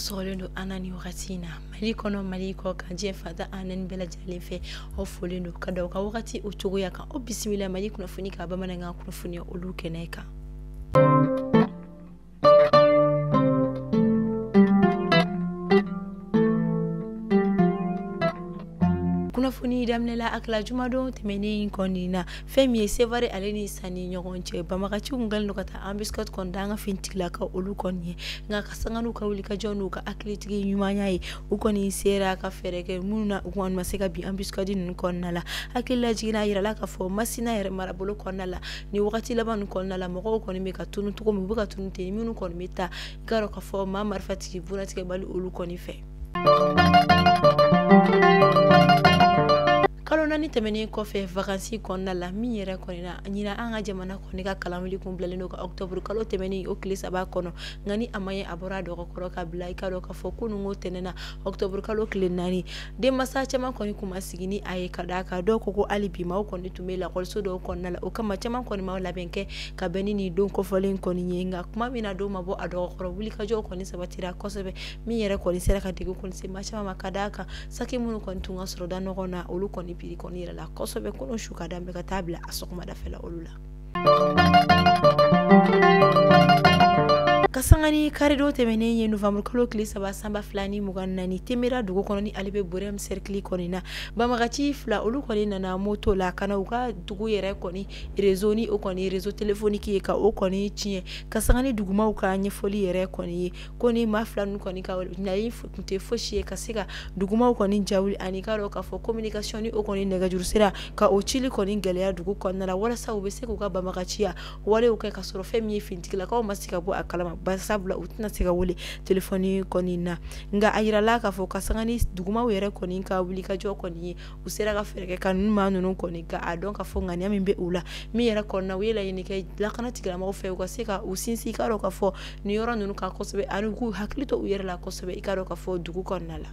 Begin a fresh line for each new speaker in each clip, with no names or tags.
Sɔgɔlen don an na ni wagati in na, Mali kɔnɔ, Mali kɔ kan, diɲɛ fan tan ani naani bɛɛ lajɛlen fɛ, aw folen don ka da aw ka wagati o cogoya kan. Aw bisimila Mali kunnafoni ka bamanankan kunnafoniya olu kɛnɛ kan. Kunnafoni daminɛla a kɛla jumadon tɛmɛnen kɔni na, fɛn min ye Sevare ale ni San ni ɲɔgɔn cɛ, banbagaciw kun kɛlen don ka taa embuscade kɔni da an ka finitigilakaw olu kɔni ye. Nka ka sanga n'u ka wulikajɔ n'u ka hakilitigi ɲumanya ye, u kɔni sera ka fɛɛrɛ kɛ minnu na u kɔni ma se ka bin embuscade ninnu kɔnɔna la. Hakili lajiginna, a yirala k'a fɔ Masina yɛrɛ marabolo kɔnɔna la, ni wagati laban ninnu kɔnɔna la, mɔgɔw kɔni bɛ ka tunu cogo min, u bɛ ka tunu ten, minnu kɔni bɛ taa, i k'a dɔn k'a fɔ maa marifatigi bunatigɛbali olu kɔni fɛ. Kalo 4 tɛmɛnen kɔfɛ vacances kɔnɔna la, min yɛrɛ kɔni na ɲinan an ka jamana kɔni ka kalanwuli kun bilalen don ka octobre kalo tɛmɛnen o tile 3 kɔnɔ. Nka ni a ma ɲɛ, a bɔra a dɔgɔkɔrɔ ka bila, i k'a dɔn k'a fɔ kununko tɛnɛn na octobre kalo tile 4, denmansa caman kɔni kun ma sigi ni a ye, ka d'a kan dɔw ko ko hali bi maaw kɔni tun bɛ lakɔliso dɔw kɔnɔna la. O kama caman kɔni ma labɛn kɛ ka bɛn ni nin don kofɔlen kɔni ye. Nka kuma min na don ma bɔ a dɔgɔkɔrɔ, wulikajɔw kɔni sabatira kosɛbɛ, min yɛrɛ kɔni sera ka degun kɔni se maa caman ma, ka d'a kan saki minnu kɔni tun ka sɔrɔ da nɔgɔ na, olu kɔni piri kɔni yɛrɛ la kosɛbɛ kunun su ka daminɛ ka taa bila a sɔgɔmada fɛ la olu la. Ka sanga ni karidon tɛmɛnen ye novembre kalo tile 3 san 2024, Temera dugu kɔnɔ ni ale bɛ Burem cercle kɔni na, banbagaci 2 olu kɔni nana moto la ka na u ka dugu yɛrɛ kɔni réseau ni o kɔni réseau téléphonique ye ka o kɔni tiɲɛ. Ka sanga ni dugumaw ka ɲɛfɔli yɛrɛ kɔni ye, ko ni maa 2 ninnu kɔni ka laɲini tun tɛ fosi ye ka se ka dugumaw kɔni jawuli, ani k'a dɔn k'a fɔ communication ni o kɔni nɛgɛjuru sira ka o cili kɔni gɛlɛya dugu kɔnɔna la, walasa u bɛ se k'u ka banbagaciya walew kɛ ka sɔrɔ fɛn min ye finitigilakaw ma se ka bɔ a kalama, barisabula u tɛna se ka wele telefɔni kɔni na. Nka a yirala k'a fɔ ka sanga ni dugumaw yɛrɛ kɔni ka wulikajɔ kɔni ye, u sera ka fɛɛrɛ kɛ ka ninnu maa ninnu kɔni ka a dɔn k'a fɔ ŋaniya min bɛ u la, min yɛrɛ kɔni na u ye laɲini kɛ lakana tigilamɔgɔw fɛ u ka se ka u sinsin, i k'a dɔn k'a fɔ nin yɔrɔ ninnu kan kosɛbɛ, ani u k'u hakili to u yɛrɛ la kosɛbɛ, i k'a dɔn k'a fɔ dugu kɔnɔna la.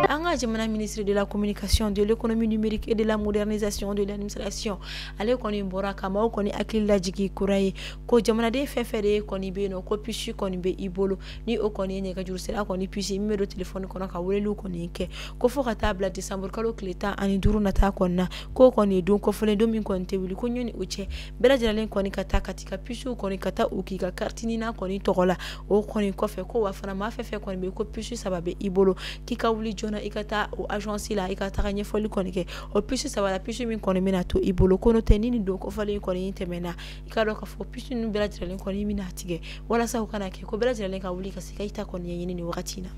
An ka jamana ministre de la communication, de l'économie numérique et de la modernisation de l'administration, ale kɔni bɔra ka maaw kɔni hakili lajigi kura ye ko jamanaden fɛn fɛn de kɔni bɛ yen nɔ, ko puce kɔni bɛ i bolo, ni o kɔni ye nɛgɛjuru sira kɔni puce min bɛ don telefɔni kɔnɔ ka weleliw kɔni kɛ, ko fo ka taa bila décembre kalo tile 15 nata kɔni na, k'o kɔni ye don kofɔlen, don min kɔni tɛ wuli, ko ɲɔni o cɛ bɛɛ lajɛlen kɔni ka taa ka t'i ka puce kɔni ka taa u k'i ka carte NINA kɔni tɔgɔ la. O kɔni kɔfɛ ko wa fana maa fɛn fɛn kɔni bɛ ko puce 3 bɛ i bolo, k'i ka wuli joona i ka taa o agence la, i ka taga ɲɛfɔli kɔni kɛ o puce 3 la, puce min kɔni bɛna to i bolo, ko n'o tɛ ni nin don kofɔlen kɔni tɛmɛna, i k'a dɔn k'a fɔ puce ninnu bɛɛ lajɛlen kɔni bɛna tigɛ, walasa u kana kɛ ko bɛɛ lajɛlen ka wuli ka se ka i ta kɔni ɲɛɲini nin wagati in na.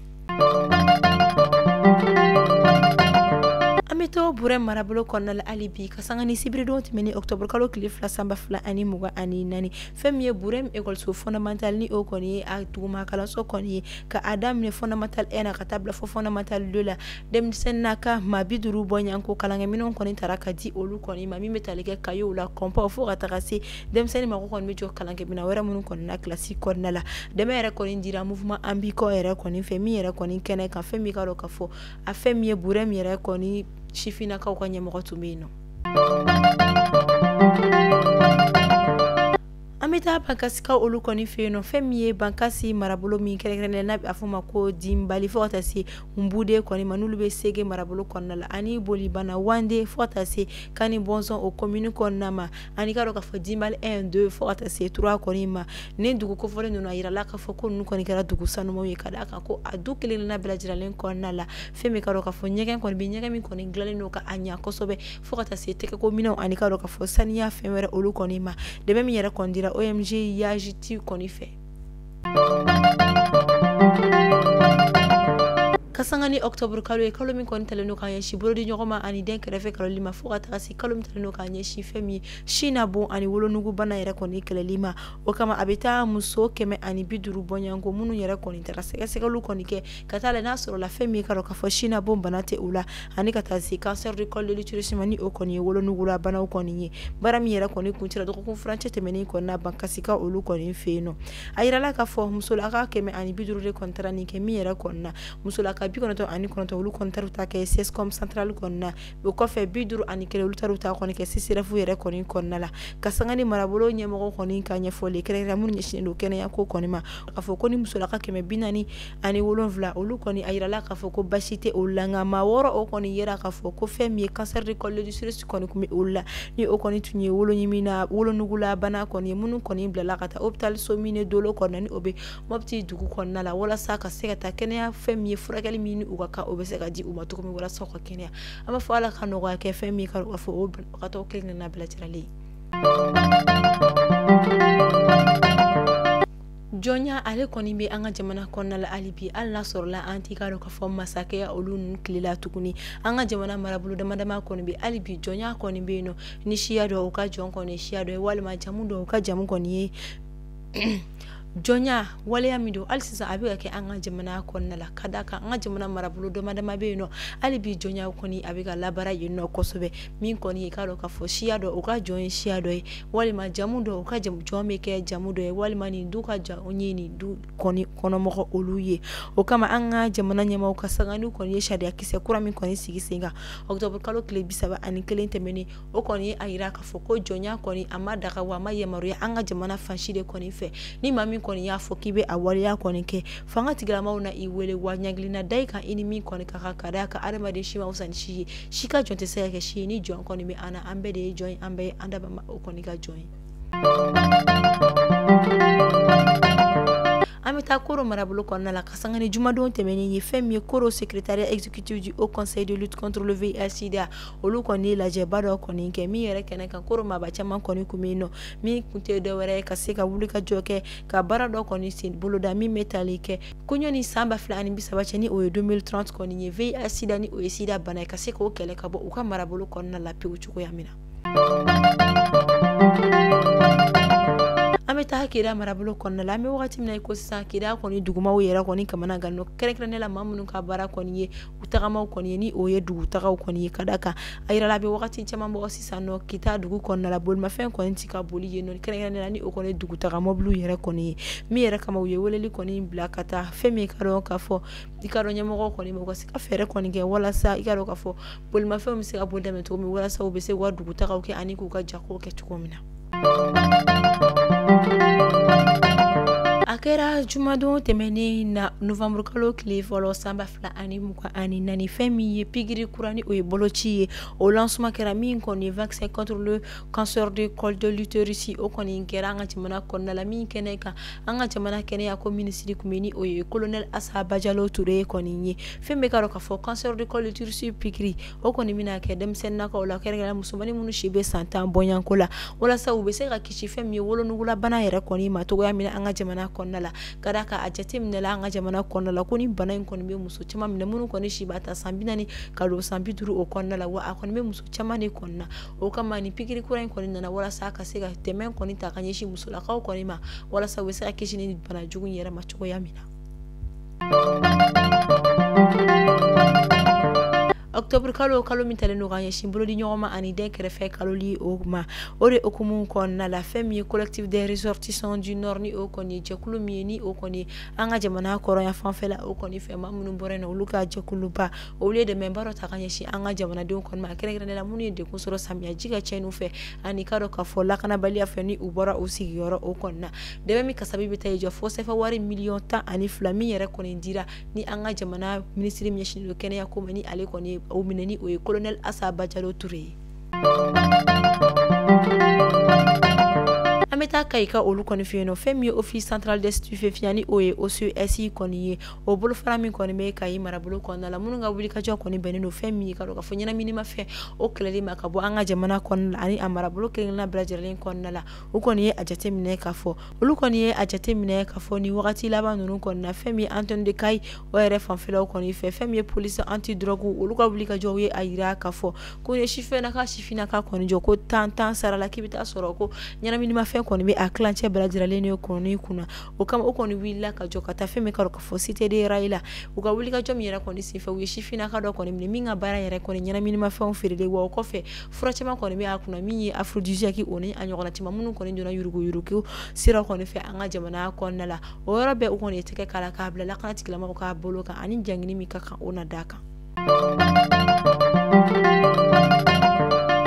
An bɛ to Burem marabolo kɔnɔna la hali bi, ka sanga ni sibiridon tɛmɛnen octobre kalo tile 2 san 2024, fɛn min ye Burem ekɔliso fondamental ni o kɔni ye a duguma kalanso kɔni ye, ka a daminɛ fondamental 1 na ka taa bila fo fondamental 2 la, denmisɛnnin ka maa 50 bɔɲɔgɔnko kalankɛminɛnw kɔni tara ka di olu kɔni ma, min bɛ tali kɛ kayew la, kɔnpaw, fo ka taga se denmisɛnnin mako kɔni bɛ jɔ kalankɛminɛn wɛrɛ minnu kɔni na kilasi kɔnɔna la. Dɛmɛ yɛrɛ kɔni dira mouvement an b'i kɔ yɛrɛ kɔni fɛ, min yɛrɛ kɔni kɛnɛ kan, fɛn min k'a dɔn k'a fɔ a fɛn min ye Burem yɛrɛ kɔni sifinnakaw ka ɲɛmɔgɔ tun bɛ yen nɔ. An bɛ taa Bankasikaw olu kɔni fɛ yen nɔ, fɛn min ye Bankasi marabolo min kɛrɛnkɛrɛnnen n'a bɛ a fɔ ma ko Dinbali, fo ka taa se Nbude kɔni ma, n'olu bɛ Sege marabolo kɔnɔna la, ani Bolibana Wande fo ka taa se Kani Bɔnsɔn o commune kɔnɔna ma, ani k'a dɔn k'a fɔ Dinbali 1 2 fo ka taa se 3 kɔni ma. Nin dugu kofɔlen ninnu, a yirala k'a fɔ ko ninnu kɔni kɛra dugu sanumaw ye, ka d'a kan ko a du kelen kelenna bɛɛ lajɛlen kɔnɔna la, fɛn min k'a dɔn k'a fɔ ɲɛgɛn kɔni bɛ, ɲɛgɛn min kɔni dilanlen don ka a ɲa kosɛbɛ, fo ka taa se tɛgɛko minɛnw ani k'a dɔn k'a fɔ saniya fɛn wɛrɛ olu kɔni ma. Dɛmɛ min yɛrɛ kɔni dira ONG Yajiti kɔni fɛ. Ka sanga ni octobre kalo ye, kalo min kɔni talen don k'a ɲɛsin bolodi ɲɔgɔn ma ani den kɛrɛfɛ kaloli ma, fo ka taga se kalo min talen don k'a ɲɛsin fɛn min ye sin na bon ani wolonugu bana yɛrɛ kɔni kɛlɛli ma. O kama a bɛ taa muso 150 bɔɲɔgɔnko minnu yɛrɛ kɔni taara sɛgɛsɛgɛliw kɔni kɛ ka taa la n'a sɔrɔ la fɛn min k'a dɔn k'a fɔ sin na bon bana tɛ u la, ani ka taa se cancer du col de l'utérus ma, ni o kɔni ye wolonugula banaw kɔni ye. Baara min yɛrɛ kɔni kuncɛra dɔgɔkun furancɛ tɛmɛnen kɔni na Bankasikaw olu kɔni fɛ yen nɔ. A yirala k'a fɔ musolaka 150 de kɔni taara nin kɛ, min yɛrɛ kɔni na musolaka Musolaka 99 olu kɔni taar'u ta kɛ CSCOM central kɔni na. O kɔfɛ 51 olu taar'u ta kɔni kɛ CSRéf yɛrɛ kɔni kɔnɔna la. Ka sanga ni marabolo ɲɛmɔgɔ kɔni ka ɲɛfɔli kɛrɛnkɛrɛn minnu ɲɛsinnen don kɛnɛya ko kɔni ma, k'a fɔ ko ni musolaka 447 olu kɔni a yirala k'a fɔ ko basi tɛ olu la, nka maa 6 o kɔni yera k'a fɔ ko fɛn min ye cancer du col de l'utérus kɔni tun bɛ olu la, ni o kɔni tun ye woloɲimina wolonugula bana kɔni ye, minnu kɔni bilala ka taa hôpital Somine Dolo kɔnɔna ni o bɛ Mopti dugu kɔnɔna la, walasa ka se ka taa kɛnɛya fɛn min ye furakɛli min u ka kan o bɛ se ka di u ma cogo min walasa u ka kɛnɛya. An b'a fɔ Ala ka nɔgɔya kɛ fɛn min ka fɔ o banabagatɔ kelen kelenna bɛɛ lajɛlen. Jɔnya ale kɔni bɛ an ka jamana kɔnɔna la hali bi, hali n'a sɔrɔla an t'i k'a dɔn k'a fɔ masakɛya olu ninnu tile la tuguni. An ka jamana marabolo dama dama kɔni bɛ hali bi jɔnya kɔni bɛ yen nɔ, ni siya dɔw ka jɔn kɔni siya dɔ ye, walima jamu dɔw ka jamu kɔni ye jɔnya waleya min don hali sisan a bɛ ka kɛ an ka jamana kɔnɔna la. Ka d'a kan an ka jamana marabolo dama dama bɛ yen nɔ hali bi jɔnya kɔni a bɛ ka labaara yen nɔ kosɛbɛ, min kɔni ye k'a dɔn k'a fɔ siya dɔ u ka jɔn ye siya dɔ ye, walima jamu dɔ u ka jɔn bɛ kɛ jamu dɔ ye, walima nin du ka jɔn ye nin du kɔni kɔnɔmɔgɔ olu ye. O kama an ka jamana ɲɛmaaw ka sanga n'u kɔni ye sariya kisɛ kura min kɔni sigi sen kan octobre kalo tile 31 tɛmɛnen, o kɔni ye a yira k'a fɔ ko jɔnya kɔni a ma daga wa a ma yamaruya an ka jamana fan si de kɔni fɛ. Ni maa min kɔni y'a fɔ k'i bɛ a waleya kɔni kɛ, fanga tigilamaw na i wele wa ɲangilina da i kan i ni min kɔni ka kan, ka d'a kan adamaden si ma fisa ni si ye, si ka jɔn tɛ se ka kɛ si ye. Ni jɔn kɔni bɛ an na, an bɛɛ de ye jɔn ye, an bɛɛ ye an dabama o kɔni ka jɔn ye. An bɛ taa Koro marabolo kɔnɔna la ka sanga ni jumadon tɛmɛnen ye, fɛn min ye Koro secrétariat exécutif du Haut Conseil de lutte contre le VIH sida olu kɔni ye lajɛba dɔ kɔni kɛ, min yɛrɛ kɛnɛ kan Koro maaba caman kɔni tun bɛ yen nɔ, min tun tɛ dɔwɛrɛ ye ka se ka wuli ka jɔ kɛ ka baara dɔ kɔni sen boloda min bɛ tali kɛ ko ɲɔni san 2030 cɛ, ni o ye 2030 kɔni ye, VIH sida ni o ye sida bana ye, ka se k'o kɛlɛ ka bɔ u ka marabolo kɔnɔna la pewu cogoya min na. An bɛ taa Kida marabolo kɔnɔna la. An bɛ wagati min na i ko sisan, Kida kɔni dugumaw yɛrɛ kɔni kamana gan kɛrɛnkɛrɛnnen la maa minnu ka baara kɔni ye u tagamaw kɔni ye, ni o ye dugutagaw kɔni ye, ka d'a kan a yirala a bɛ wagati caman bɔ sisan nɔ Kita dugu kɔnɔna la bolimafɛn kɔni ti ka boli yen nɔ, kɛrɛnkɛrɛnnen la ni o kɔni ye dugutaga mɔbiliw yɛrɛ kɔni ye, min yɛrɛ kama u ye weleli kɔni bila ka taa fɛn min ka dɔn k'a fɔ i ka dɔn ɲɛmɔgɔw kɔni ma, u ka se ka fɛɛrɛ kɔni kɛ walasa i ka dɔn k'a fɔ bolimafɛnw bɛ se ka boli daminɛ cogo min, walasa u bɛ se k'u ka dugutagaw kɛ ani k'u ka jagow kɛ cogo min na. A kɛra jumadon tɛmɛnen na novembre kalo tile fɔlɔ san 2024, fɛn min ye pikiri kura ni o ye boloci ye, o lancement kɛra, min kɔni ye vaccin contre le cancer du col de l'utérus, o kɔni kɛra an ka jamana kɔnɔna la, min kɛnɛ kan an ka jamana kɛnɛya ko minisiri tun bɛ, ni o ye colonel Asa Bajalo Ture kɔni ye. Fɛn bɛ ka dɔn k'a fɔ cancer du col de l'utérus pikiri o kɔni bɛna kɛ denmisɛnninnakaw la, kɛrɛnkɛrɛnnenya musomannin minnu si bɛ san 10 bɔɲɔgɔnko la, walasa u bɛ se ka kisi fɛn min ye wolonugulabana yɛrɛ kɔni ma cogoya min na an ka jamana kɔnɔna la. Ka d'a kan a jateminɛla an ka jamana kɔnɔna la ko ni bana in kɔni bɛ muso caman minɛ minnu kɔni si b'a ta san 40 ka don san 50 o kɔnɔna la, wa a kɔni bɛ muso caman de kɔnɔna. O kama ni pikiri kura in kɔni nana walasa ka se ka dɛmɛ kɔni ta ka ɲɛsin musolakaw kɔni ma, walasa u bɛ se ka kisi ni bana jugu in yɛrɛ ma cogoya min na. Octobre kalo kalo min talen don ka ɲɛsin bolodi ɲɔgɔn ma ani den kɛrɛfɛ kaloli o ma, o de hukumu kɔnɔna la fɛn min ye collectif des ressortissants du nord, ni o kɔni ye jɛkulu min ye, ni o kɔni ye an ka jamana kɔrɔnya fanfɛla o kɔni fɛ maa minnu bɔra yen nɔ, olu ka jɛkuluba olu ye dɛmɛba dɔ ta ka ɲɛsin an ka jamanadenw kɔni ma, kɛrɛnkɛrɛnnenya la minnu ye degun sɔrɔ samiyaji ka tiɲɛniw fɛ ani ka dɔn k'a fɔ lakanabaliya fɛ ni u bɔra u sigiyɔrɔ o kɔni na. Dɛmɛ min kasabi bɛ taa i jɔ fo CFA wari 12 miliyɔn min yɛrɛ kɔni dira ni an ka jamana minisiri min ɲɛsinnen don kɛnɛya ko ma, ni ale kɔni ye o minɛ, ni o ye colonel Asa Bajalo Ture ye. An bɛ taa Kayi ka olu kɔni fɛ yen nɔ, fɛn min ye office central des stupéfiants ni o ye OCS kɔni ye, o bolofara min kɔni bɛ Kayi marabolo kɔnɔna la, minnu ka wulikajɔ kɔni bɛnnen don fɛn min ye ka dɔn k'a fɔ ɲɛnaminimafɛn o kɛlɛli ma ka bɔ an ka jamana kɔnɔna la ani a marabolo kelenkelenna bɛɛ lajɛlen kɔnɔna la. U kɔni ye a jateminɛ k'a fɔ olu kɔni ye a jateminɛ k'a fɔ nin wagati laban ninnu kɔni na, fɛn min ye antenne de Kayi o yɛrɛ fanfɛlaw kɔni fɛ, fɛn min ye police anti drogue olu ka wulikajɔw ye a yira k'a fɔ ko ni sifinnaka sifinnaka kɔni jɔ ko 10 10 sara la, k'i bɛ taa sɔrɔ ko ɲɛnaminimafɛn kɔni kɔni bɛ a tilancɛ bɛɛ lajɛlen de kɔni kunna. O kama o kɔni wulila ka jɔ ka taa fɛn min ka dɔn k'a fɔ cité de rail la. U ka wulikajɔ min yɛrɛ kɔni senfɛ, u ye sifinnaka dɔ kɔni minɛ min ka baara yɛrɛ kɔni ɲɛnaminimafɛnw feereli wa o kɔfɛ fura caman kɔni bɛ a kunna min ye aphrodisiaque o ni a ɲɔgɔnna caman minnu kɔni donna yuruguyurugu sira kɔni fɛ an ka jamana kɔnɔna la. O yɔrɔ bɛɛ u kɔni ye tɛgɛ k'a la k'a bila lakana tigilamɔgɔw k'a bolo kan ani jangini min ka kan o na d'a kan.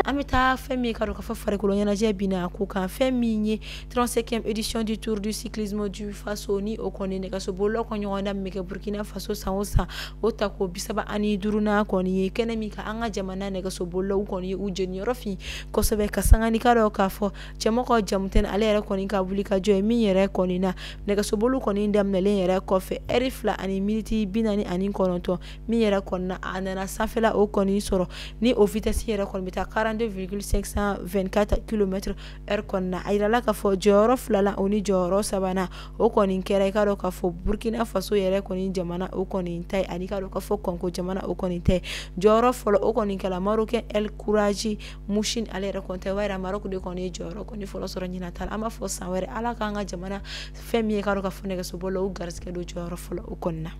An bɛ taa fɛn min ka dɔn k'a fɔ farikolo ɲɛnajɛ bina ko kan, fɛn min ye 35e édition du Tour du cyclisme du Faso ni o kɔni nɛgɛsobolilaw ka ɲɔgɔndan min bɛ kɛ Burkina Faso san o san, o ta ko 35nan kɔni ye kɛnɛ min kan an ka jamana nɛgɛsobolilaw kɔni ye u jeniyɔrɔ fin kosɛbɛ ka sanga ni ka dɔn k'a fɔ Cɛmɔgɔ Jamutɛnɛ ale yɛrɛ kɔni ka wuli ka jɔ ye min yɛrɛ kɔni na nɛgɛsoboli kɔni daminɛlen yɛrɛ kɔfɛ ɛri 2 ani miniti 49 min yɛrɛ kɔni na a nana sanfɛla o kɔni sɔrɔ ni o vitesse yɛrɛ kɔni bɛ taa 42,524 kilomètres heure kɔni na. A yirala k'a fɔ jɔyɔrɔ 2 la o ni jɔyɔrɔ 3nan o kɔni kɛra i ka dɔn k'a fɔ Burkina Faso yɛrɛ kɔni jamana o kɔni ta ye ani ka dɔn k'a fɔ Congo jamana o kɔni ta ye. Jɔyɔrɔ fɔlɔ o kɔni kɛra Marocain El Kouraji Mouchine ale yɛrɛ kɔni ta ye. O b'a yira Maroc de kɔni ye jɔyɔrɔ kɔni fɔlɔ sɔrɔ ɲinan ta la. An b'a fɔ san wɛrɛ Ala k'an ka jamana fɛn min ye ka dɔn k'a fɔ nɛgɛsobolilaw u garisɛgɛ don jɔyɔrɔ fɔlɔ o kɔni na.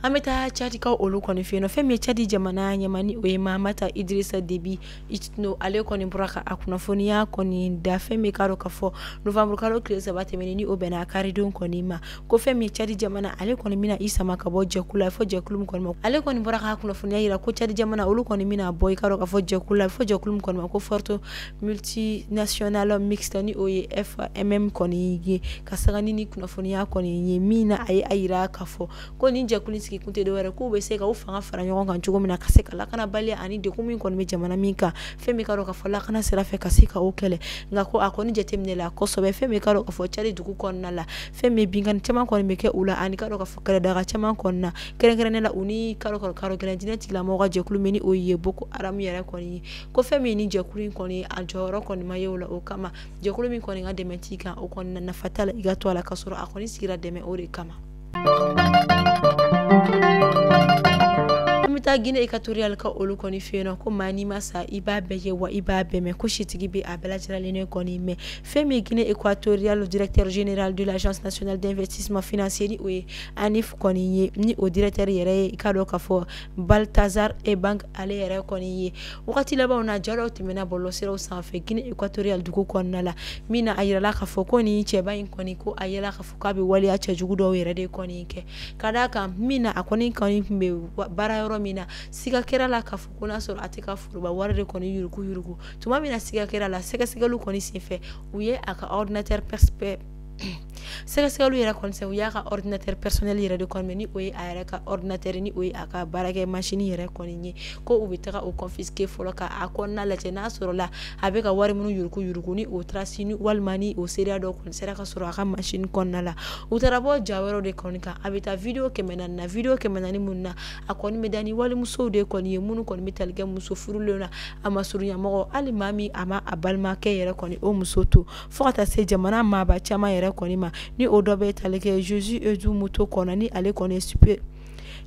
An bɛ taa Tchadikaw olu kɔni fɛ yen nɔ. Fɛn min ye Tchad jamana ɲɛmaa ni o ye Mahamata Idrissa Déby Itno, ale kɔni bɔra ka a kunnafoniya kɔni da fɛn min ka dɔn k'a fɔ novembre kalo tile 3 tɛmɛnen ni o bɛnna karidon kɔni ma, ko fɛn min ye Tchad jamana ale kɔni bɛna i sama ka bɔ jɛkulu la fɔ jɛkulu min kɔni ma. Ale kɔni bɔra ka kunnafoniya yira ko Tchad jamana olu kɔni bɛna bɔ i ka dɔn k'a fɔ jɛkulu la fɔ jɛkulu min kɔni ma ko Force multinationale mixte ni o ye FMM kɔni ye, ka sanga ni kunnafoniya kɔni ye min na a ye a yira k'a fɔ ko nin jɛkulu sigi kun tɛ dɔwɛrɛ k'u bɛ se ka u fanga fara ɲɔgɔn kan cogo min na ka se ka lakanabaliya ani degun min kɔni bɛ jamana min kan fɛn min ka dɔn k'a fɔ lakana sira fɛ ka se ka o kɛlɛ. Nka ko a kɔni jateminɛ la kosɛbɛ fɛn min ka dɔn k'a fɔ Tchad dugu kɔnɔna la fɛn min binkanni caman kɔni bɛ kɛ u la ani ka dɔn k'a fɔ kɛlɛdaga caman kɔni na kɛrɛnkɛrɛnnen la u ni ka dɔn k'a gɛlɛn diinɛ tigilamɔgɔw ka jɛkulu min ni o ye Boko Haram yɛrɛ kɔni ye, ko fɛn min ni jɛkulu in kɔni a jɔyɔrɔ kɔni ma ye o la. O kama jɛkulu min kɔni ka dɛmɛ t'i kan o kɔni nafa t'a la i ka to a la ka sɔrɔ a kɔni sigira dɛmɛ o de kama. An bɛ taa Guinée équatoriale ka olu kɔni fɛ yen nɔ, ko maa n'i ma sa i b'a bɛɛ ye wa i b'a bɛɛ mɛn, ko sitigi bɛ a bɛɛ lajɛlen kɔni mɛn. Fɛn min Guinée équatoriale directeur général de l'agence nationale d'investissement financier ni o ye ANIF kɔni ye, ni o directeur yɛrɛ ye i ka dɔn k'a fɔ Balthazar Ebang ale yɛrɛ kɔni ye. Wagati labanw na ja dɔw tɛmɛna bɔlɔlɔsiraw sanfɛ Guinée équatoriale dugu kɔnɔna la min na a yirala k'a fɔ ko nin cɛba in kɔni ko a yirala k'a fɔ k'a bɛ waleya cɛjugu dɔw yɛrɛ de kɔni kɛ ka d'a kan min na a kɔni tun bɛ baara yɔrɔ min na siga kɛra la k'a fɔ ko n'a sɔrɔ a tɛ ka foroba wari de kɔni yurugu yurugu. Tuma min na siga kɛra la sɛgɛsɛgɛliw kɔni senfɛ u ye a ka ordinateur sɛgɛsɛgɛliw yɛrɛ kɔni u y'a ka ordinateur personnel yɛrɛ de kɔni ni o ye a yɛrɛ ka ordinateur ni o ye a ka baarakɛ machine yɛrɛ kɔni ye, ko u bɛ taga o confisquer fɔlɔ ka a kɔnɔna lajɛ n'a sɔrɔ la a bɛ ka wari minnu yurugu yurugu ni o trace ni walima ni o seereya dɔw kɔni sera ka sɔrɔ a ka machine kɔnɔna la. U taara bɔ ja wɛrɛw de kɔni kan, a bɛ taa vidéo 400 na, vidéo 400 minnu na a kɔni bɛ da ni walimusow de kɔni ye minnu kɔni bɛ tali kɛ muso furulenw na, a ma surunya mɔgɔ hali maa min a ma a balimakɛ yɛrɛ kɔni o muso to, fo ka taa se jamana maaba caman yɛrɛ kɔni ma ni o dɔ bɛ tali kɛ Jésus Edu Muto kɔnɔ ni ale kɔni ye super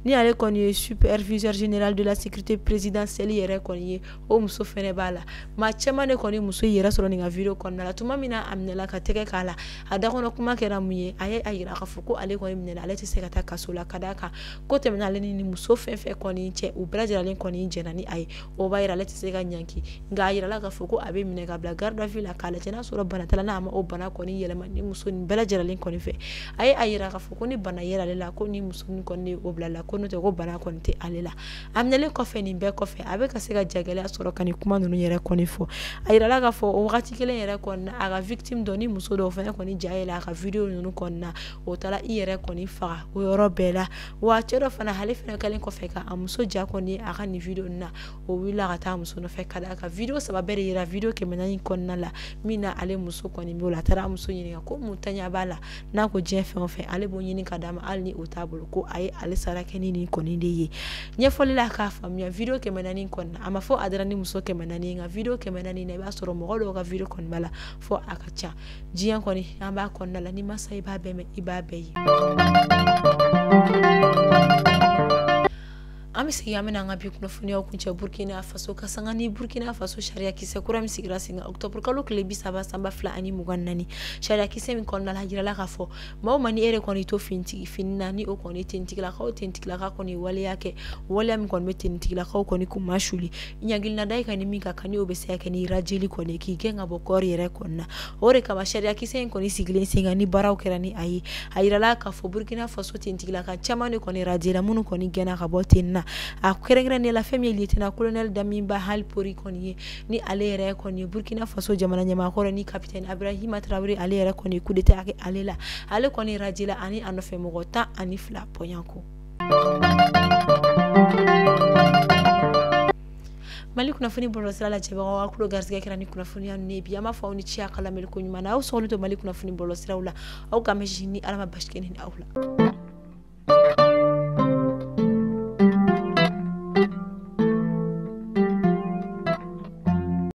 ni ale kɔni ye superviseur général de la sécurité présidentielle yɛrɛ kɔni ye, o muso fɛnɛ b'a la. Maa caman de kɔni muso yɛrɛ sɔrɔ nin ka vidéo kɔnɔna la. Tuma min na a minɛla ka tɛgɛ k'a la, a da kɔnɔ kuma kɛra mun ye, a ye a yira k'a fɔ ko ale kɔni minɛla ale tɛ se ka taa kaso la ka d'a kan ko tɛmɛna ale ni muso fɛn fɛn kɔni cɛ u bɛɛ lajɛlen kɔni jɛnna ni a ye, o b'a yira ale tɛ se ka ɲanki. Nka a yirala k'a fɔ ko a bɛ minɛ ka bila garde à vue la k'a lajɛ n'a sɔrɔ bana t'a la, n'a ma o bana kɔni yɛlɛma ni muso nin bɛɛ lajɛlen kɔni fɛ. A ye a yira k'a fɔ ko ni bana yera ale la ko ni muso nin kɔni de o bila la, ko n'o tɛ ko bana kɔni tɛ ale la. A minɛlen kɔfɛ nin bɛɛ kɔfɛ a bɛ ka se ka jagɛlɛya sɔrɔ ka nin kuma ninnu yɛrɛ kɔni fɔ. A yirala k'a fɔ o wagati kelen yɛrɛ kɔni na a ka victime dɔ ni muso dɔw fana kɔni ja yɛlɛ a ka vidéo ninnu kɔni na, o taara i yɛrɛ kɔni faga o yɔrɔ bɛɛ la. Wa cɛ dɔ fana ale fana kɛlen kɔfɛ ka a muso ja kɔni a ka nin vidéo ninnu na, o wulila ka taa muso nɔfɛ ka d'a kan vidéo 3 bɛɛ de yira vidéo 400 kɔnɔna la min na ale muso kɔni b'o la. A taara a muso ɲininka ko mun taɲa b'a la, n'a ko diɲɛ fɛn o fɛn ale b'o ɲini ka d'a ma hali ni o t'a bolo, ko a ye ale sara kɛ ni nin kɔni de ye. Ɲɛfɔli la k'a faamuya vidéo 400 kɔni na, a ma fɔ a dara ni muso 400 ye, nka vidéo 400 na i b'a sɔrɔ mɔgɔ dɔw ka vidéo kɔni b'a la fɔ a ka ca. Diɲɛ kɔni an b'a kɔnɔna la, ni masa i b'a bɛɛ mɛn i b'a bɛɛ ye. An An bɛ segin, an bɛna an ka bi kunnafoniyaw kuncɛ Burkina Faso ka sanga ni Burkina Faso sariya kisɛ kura min sigira sen kan octobre kalo tile 30 san 2024. Sariya kisɛ min kɔnɔna la, jirala k'a fɔ maa o maa ni e yɛrɛ kɔni to finitigi fini na, ni o kɔni tenitigilakaw tenitigilaka kɔni waleya kɛ, waleya min kɔni bɛ tenitigilakaw kɔni kunma suli, ɲangilina da i kan ni min ka kan, ni o bɛ se ka kɛ ni rajeli kɔni k'i gɛn ka bɔ kɔɔri yɛrɛ kɔni na. O de kama sariya kisɛ in kɔni sigilen sen kan, ni baaraw kɛra ni a ye, a yirala k'a fɔ Burkina Faso tenitigilaka caman de kɔni rajela, minnu kɔni gɛnna ka bɔ tenue na. A kɛrɛnkɛrɛnnen la, fɛn min ye lieutenant colonel Damiba Hali-Pori kɔni ye, ni ale yɛrɛ kɔni ye Burkina Faso jamana ɲɛmaakɔrɔ, ni capitaine Abrahima Traoré ale yɛrɛ kɔni coup d'état kɛ ale la, ale kɔni rajela ani a nɔfɛ mɔgɔ 12 bɔɲɔgɔnko. Mali kunnafoni bɔlɔlɔsira lajɛbagaw, aw tulo garisɛgɛ kɛra ni kunnafoniya ninnu ye bi. An b'a fɔ aw ni ce a ka lamɛnni ko ɲuman na. Aw sɔgɔlen to Mali kunnafoni bɔlɔlɔsiraw la. Aw k'an bɛn sini ni Ala ma basi kɛ ni aw la.